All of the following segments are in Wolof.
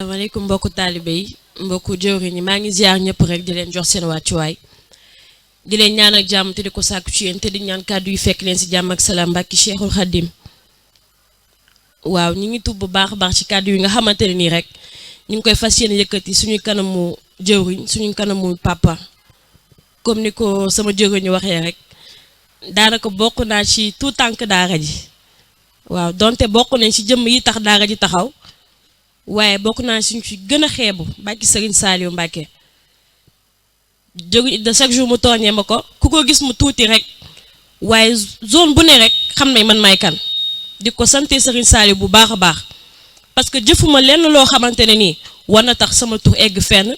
asalaamaaleykum mbokku taalibe yi mbokku jëwriñ ñi maa ngi ziar ñëpp rek di leen jox seen wàccuwaay di leen ñaan ak jàmm te di ko sàkku ci yéen te di ñaan kàddu yu fekk leen si jàmm ak salaam mbàkki Cheikhul Khadim waaw ñu ngi tub bu baax a baax ci kàddu yi nga xamante ne nii rek ñu ngi koy fas yéene yëkkati suñu kanamu jëwriñ suñu kanamu papa comme ni ko sama jëwriñ ñu waxee rek daanaka bokk naa ci tout tànk daara ji waaw donte bokk nañ ci jëmm yi tax daara ji taxaw waaye bokk naa suñ ci gën a xeebu bàkki Serigne Saliou Mbacké jógu de chaque jour mu tooñee ma ko ku ko gis mu tuuti rek waaye zone bu ne rek xam nañ man may kan di ko sante Serigne Saliou bu baax a baax parce que jëfuma lenn loo xamante ne nii war na tax sama tur egg fenn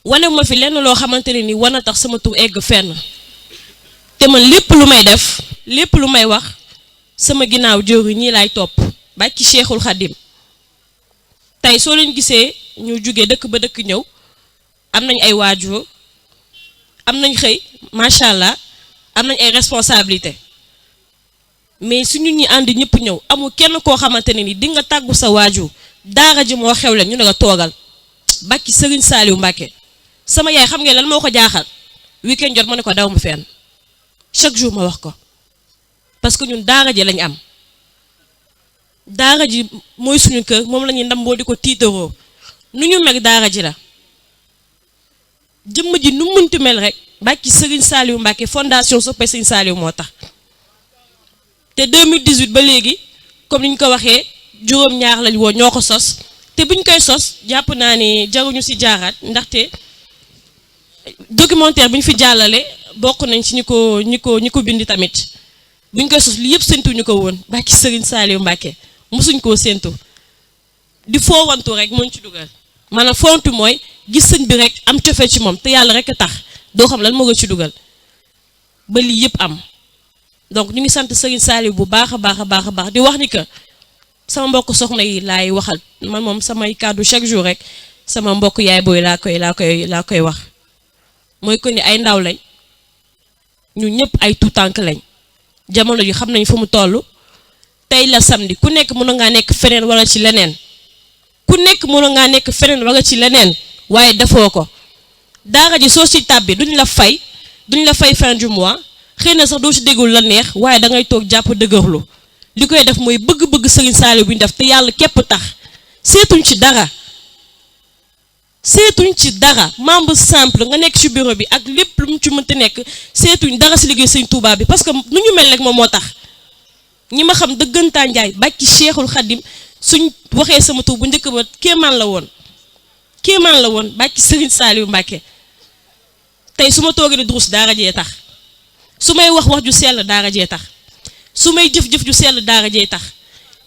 wane ma fi lenn loo xamante ne nii war na tax sama tur egg fenn te man lépp lu may def lépp lu may wax sama ginnaaw jóori ñii laay topp bàkki Cheikhul Khadim tey soo leen gisee ñu jóge dëkk ba dëkk ñëw am nañ ay waajur am nañ xëy macha allah am nañ ay responsabilité mais su ñun ñi ànd ñëpp ñëw amul kenn koo xamante ne ni di nga tàggu sa waajur daara ji moo xew leen ñu ne nga toogal bàkki Serigne Saliou Mbacké sama yaay xam ngeen lan moo ko jaaxal weekend jot ma ne ko daw ma fenn chaque jour ma wax ko parce que ñun daara ji lañ am daara ji mooy suñu kër moom la ñuy ndamboo di ko tiitaroo nu ñu meg daara ji la jëmm ji nu mënti mel rek bàkki Serigne Saliou Mbacké fondation Soppe Serigne Saliou moo tax te 2018 ba léegi comme ni ñu ko waxee juróom-ñaar lañ woo ñoo ko sos te buñ koy sos jàpp naa ne jaruñu ci jaaraat ndaxte documentaire bi ñu fi jàllale bokk nañ ci ñi ko bind tamit buñ koy sos li yëpp séntu ñu ko woon bàkki Serigne Saliou Mbacké mosuñ koo séntu di foowantu rek mën ci dugal maanaam fontu mooy gis sëñ bi rek am cofee ci moom te yàlla rek a tax doo xam lan moo nga ci dugal ba lii yëpp am donc ñu ngi sant Serigne Saliou bu baax a baax a baax a baax di wax ni que sama mbokk soxna yi laay waxal man moom samay kàddu chaque jour rek sama mbokk yaay booy laa koy wax mooy ko ni ay ndaw lañ ñu ñëpp ay tout tànk lañ jamono ji xam nañ fu mu toll tey la samedi ku nekk mën ngaa nekk feneen wala ci leneen ku nekk mën ngaa nekk feneen wala ci leneen waaye defoo ko daara ji soo ci tàbbi duñ la fay fin du mois xëy na sax doo ci déggul la neex waaye da ngay toog jàpp dëgërlu li koy def mooy bëgg-bëgg Serigne Saliou bu ñu def te yàlla képp tax seetuñ ci dara membre simple nga nekk ci bureau bi ak lépp lu mu ci mënti nekk seetuñ dara ci liggéey Serigne Touba bi parce que nu ñu mel rek moom moo tax ñi ma xam dëggantaan njaay bàkki Cheikhul Khadim suñ waxee sama tur bu njëkk ba kéemaan la woon bàkki Serigne Saliou Mbacké tey su ma toogee di durus daara jee tax su may wax ju sell daara jee tax su may jëf ju sell daara jee tax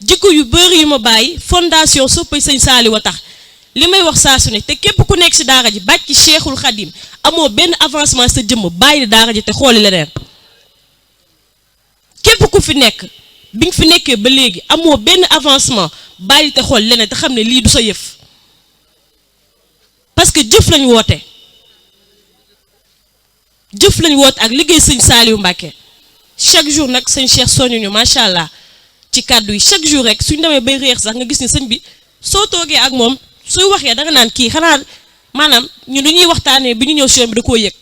jikko yu bëri yu ma bàyyi fondation Soppe Serigne Saliou a tax li may wax saa su ne te képp ku nekk ci daara ji bàkki Cheikhul Khadim amoo benn avancement sa jëmm bàyyi daara ji te xooli leneen képp ku fi nekk bi nga fi nekkee ba léegi amoo benn avancement bàyyi te xool leneen te xam ne lii du sa yëf parce que jëf lañ woote ak liggéey sëñ Saliou Mbacké chaque jour nag sëñ Cheikh soñu ñu macha allah ci kàddu yi chaque jour rek suñ demee bay réer sax nga gis ni sëñ bi soo toogee ak moom sooy waxee danga naan kii xanaa maanaam ñu lu ñuy waxtaanee bi ñu ñëw si yoon bi da koo yëg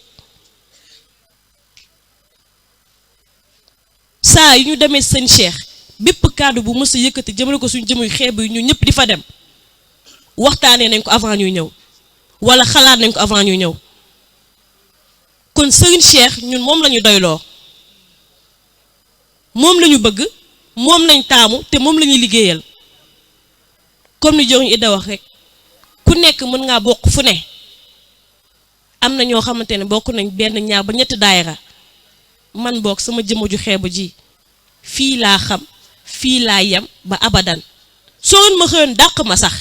saa yu ñu demee sëñ Cheikh bépp kàddu bu mës a yëkkati jëmale ko suñ jëmuy xeeb yi ñu ñëpp di fa dem waxtaanee nañ ko avant ñuy ñëw wala xalaat nañ ko avant ñuy ñëw kon Serigne Cheikh ñun moom la ñu doyloo moom la ñu bëgg moom lañ taamu te moom la ñuy liggéeyal comme ni jëriñ Ida wax rek ku nekk mën ngaa bokk fu ne am na ñoo xamante ne bokk nañ benn ñaar ba ñetti daayira man bokk sama jëmm ju xeebu ji fii laa xam fii laa yem ba abadan soo ma xëyoon dàq ma sax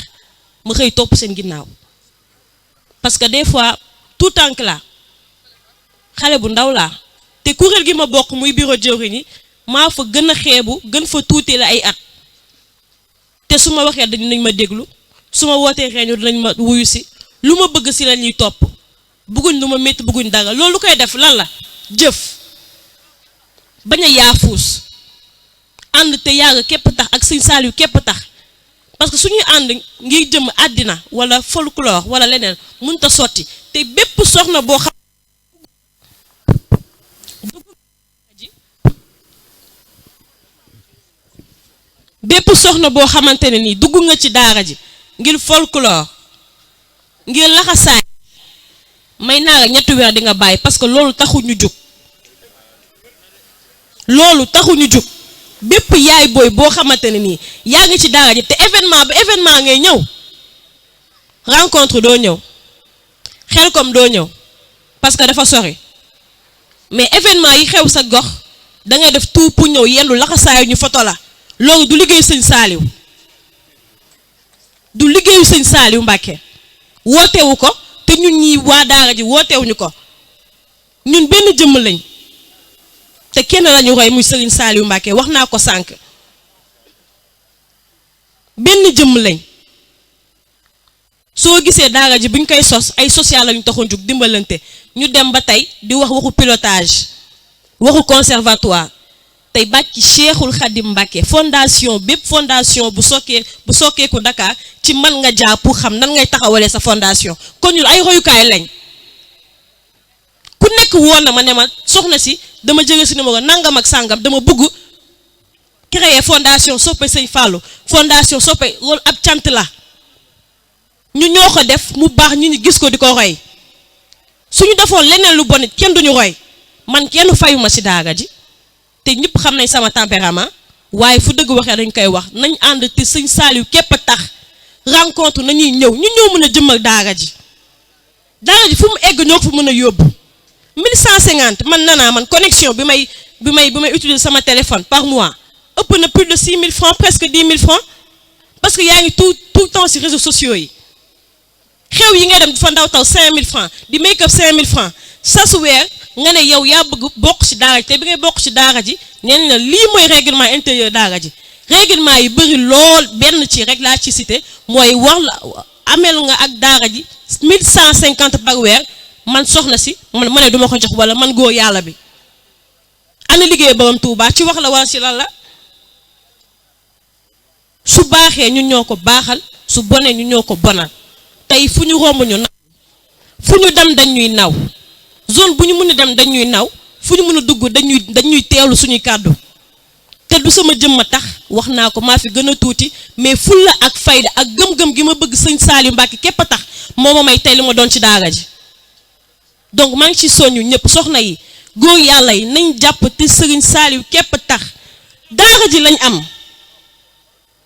ma xëy topp seen ginnaaw parce que des fois tout tànk laa xale bu ndaw laa te kuréel gi ma bokk muy bureau jëwriñ yi maa fa gën a xeebu gën fa tuuti la ay at te su ma waxee dinañ ma déglu su ma wootee réunion dinañ ma wuyu si lu ma bëgg si la ñuy topp bëgguñ lu ma métti bëgguñ dara loolu lu koy def lan la jëf bañ a yaafuus ànd te yàgg képp tax ak sëñ Saliou képp tax parce que suñuy ànd ngir jëm àddina wala folklore wala leneen mënut a sotti te bépp soxna boo xam bépp soxna boo xamante ne nii dugg nga ci daara ji ngir folklore ngir laxasaay may naa la ñetti weer di nga bàyyi parce que loolu taxu ñu jóg loolu taxu ñu jóg bépp yaay booy boo xamante ne nii yaa ngi ci daara ji te événement ba événement ngay ñëw rencontre doo ñëw xelkom doo ñëw parce que dafa sori mais événement yi xew sa gox da ngay def tout pour ñëw yendu laxasaayu ñu foto la loolu du liggéeyu sëñ Saaliw du liggéeyu sëñ Saaliw Mbàkke wootewu ko te ñun ñi waa daara ji wootewuñu ko ñun benn jëmm lañ te kenn lañu roy muy sëriñ Saaliw Mbàkke wax naa ko sànq benn jëmm lañ soo gisee daara ji buñ koy sos ay social lañu taxoon jug dimbalante ñu dem ba tey di wax waxu pilotage waxu conservatoire tey bàcc Cheikhul Khadim Mbàkke fondation bépp fondation bu sokkeeku Dakar ci man nga jaar pour xam nan ngay taxawalee sa fondation kon ñun ay royukaay lañ ku nekk woon na ma ne ma soxna si dama jëge si numéro nangam ak sàngam dama bëgg créer fondation soppe sëñ Fallou fondation soppe loolu ab cant la ñu ñoo ko def mu baax ñu gis ko di ko roy suñu defoon leneen lu bon it kenn duñu roy man kenn fayuma si daara ji te ñëpp xam nañ sama tempérament waaye fu dëgg waxee dañ koy wax nañ ànd te sëñ Saaliw képp a tax rencontre nañuy ñëw ñu ñoo mën a jëmmal daara ji fu mu egg ñoo ko fu mën a yóbbu 1150 man nanaa man connexion bi may utiliser sama téléphone par mois ëpp na plus de 6 000 francs presque 10 000 francs parce que yaa ngi tout le temps ci réseaux sociaux yi xew yi ngay dem dafa ndaw taw 5 000 francs di make up 5 000 francs sa su weer nga ne yow yaa bëgg bokk ci daara ji te bi ngay bokk ci daara ji ñenn la lii mooy règlement intérieur daara ji règlement yi bëri lool benn ci rek laa ci cité mooy wax la amel nga ak daara ji 1150 par weer man soxna si ma ne duma ko jox wala man góor yàlla bi ana liggéey borom Tuubaa ci wax la wala ci lan la su baaxee ñun ñoo ko baaxal su bonee ñu ñoo ko bonal tey fu ñu romb ñu naw fu ñu dem dañuy naw zone bu ñu mën a dem dañuy naw fu ñu mën a dugg dañuy teewlu suñuy kàddu te du sama jëmma tax wax naa ko maa fi gën a tuuti mais fulla ak fayda ak gëm-gëm gi ma bëgg sëñ Saaliw Mbàkke képp a tax moo ma may tey li ma doon ci daara ji donc maa ngi ci soññu ñëpp soxna yi góor yàlla yi nañ jàpp te sëriñ Saaliw képp tax daara ji lañ am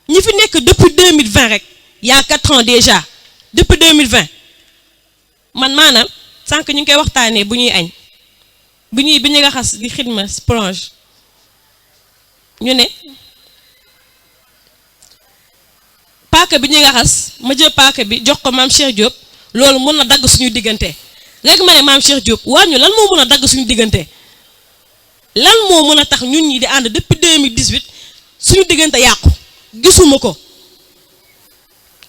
ñi fi nekk depuis 2020 rek y a 4 ans déjà depuis 2020 man maanaam sànq ñu ngi koy waxtaanee bu ñuy añ bi ñuy raxas di xidma plonge ñu ne paaka bi ñuy raxas ma jël paaka bi jox ko maam Cheikh Diop loolu mën na dagg suñu diggante léegi ma ne maam Cheikh Diop waa ñu lan moo mën a dagg suñu diggante lan moo mën a tax ñun ñi di ànd depuis 2018 suñu diggante yàqu gisuma ko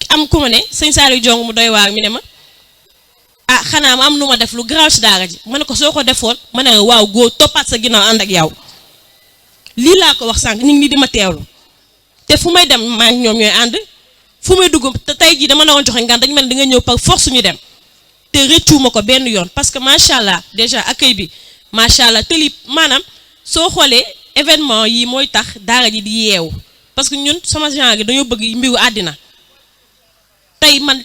am ku ma ne sëñ Saaliw Jong mu doy waar mi ne ma ah xanaa ma am lu ma def lu garaaw ci daara ji ma ne ko soo ko defoon ma ne waaw góor toppaat sa ginnaaw ànd ak yow lii laa ko wax sànq ñu ngi nii di ma teewlu te fu may dem maa ngi ñoom ñooy ànd fu may dugg te tey jii dama naroon joxe ngan dañu mel da nga ñëw par force ñu dem te rëccuuma ko benn yoon parce que macha allah déjà accueil bi macha allah te lii maanaam soo xoolee événement yi mooy tax daara ji di yeewu parce que ñun sama genre gi dañoo bëgg mbiru àddina tey man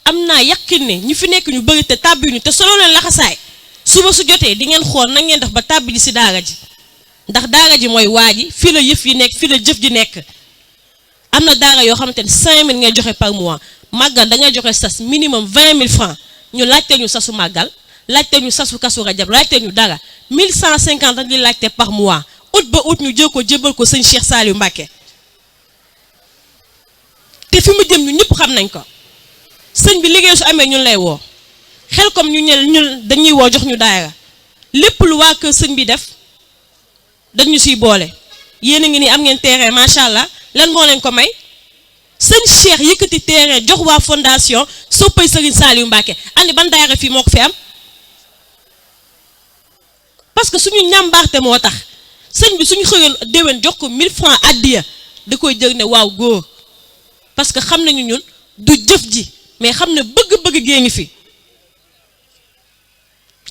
am naa yàqin ne ñi fi nekk ñu bëri te tàbbi ñu te solo leen laxasaay suba su jotee di ngeen xool na ngeen def ba tàbbi ji si daara ji ndax daara ji mooy waa ji fii la yëf yi nekk fii la jëf ji nekk am na daara yoo xamante ne 5000 ngay joxe par mois màggal da ngay joxe sas minimum 20 000 francs ñu laajte ñu sasu màggal laajte ñu sasu kasu rajab laajte ñu dara 1150 dañuy laajte par mois août ba août ñu jël ko jébal ko sëñ Cheikh Saaliw Mbàkke te fi mu jëm ñu ñëpp xam nañ ko sëñ bi liggéey su amee ñun lay woo xel comme ñun dañuy woo jox ñu daayira lépp lu waa kër sëñ bi def dañu siy boole yéen a ngi nii am ngeen terrain macha allah lan moo leen ko may sëñ Cheikh yëkkati terrain jox waa fondation soppay Sëriñ Saaliw Mbàkke andi ban daayira fii moo ko fi am parce que suñu ñàmbaarte moo tax sëñ bi suñu xëyoon déwén jox ko 1000 francs addiya da koy jëg ne waaw góor parce que xam nañu ñun du jëf ji mais xam ne bëgg-bëgg gée ngi fi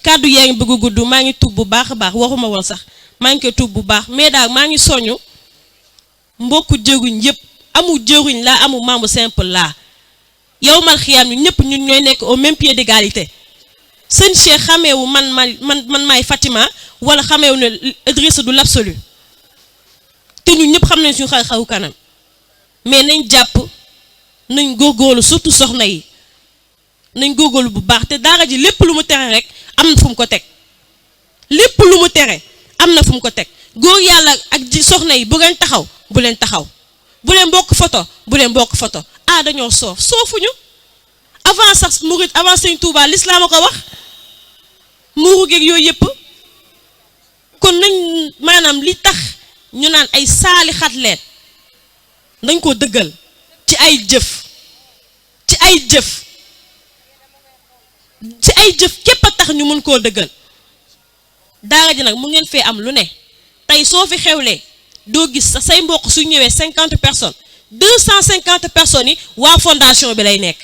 kàddu yaa ngi bëgg gudd maa ngi tub bu baax a baax waxuma woon sax maa ngi koy tub bu baax mais daal maa ngi soñu mbokku jëruñ yëpp amul jëruñ laa amul membre simple laa yow mal xiyaam ñu ñëpp ñun ñooy nekk au même pied d'égalité sëñ Cheikh xameewu man maay Fatima wala xameewu ne Idrissa du l'absolu te ñun ñëpp xam nañ suñu xaw kanam mais nañ jàpp nañ góorgóorlu surtout soxna yi nañ góorgóorlu bu baax te daara ji lépp lu mu tere rek am na fu mu ko teg lépp lu mu tere am na fu mu ko teg góor yàlla ak ji soxna yi bu leen taxaw bu leen taxaw bu leen bokk photo bu leen bokk photo dañoo soofuñu avant sax murid avant sëñ Touba l'islam a ko wax muuru geeg yooyu yëpp kon nañ maanaam li tax ñu naan ay saali xat leen dañ ko dëggal ci ay jëf ci ay jëf képp a tax ñu mën koo dëggal daara ji nag mu ngeen fee am lu ne tey soo fi xewlee doo gis sa say mbokk su ñëwee 50 personnes 250 personnes yi waa fondation bi lay nekk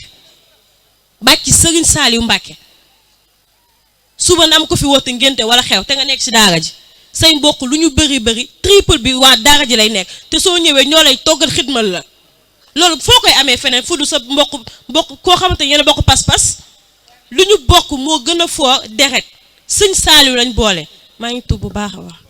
bàcci Serigne Saliou Mbacke suba na am ko fi woote ngénte wala xew te nga nekk ci daara ji say mbokk lu ñu bëri triple bi waa daara ji lay nekk te soo ñëwee ñoo lay toggal xidmal la loolu foo koy amee feneen fu du sa mbokk koo xamante yéen a bokk pas-pas lu ñu bokk moo gën a foo deret sëñ Saliou lañ boole maa ngi tudd bu baax a wax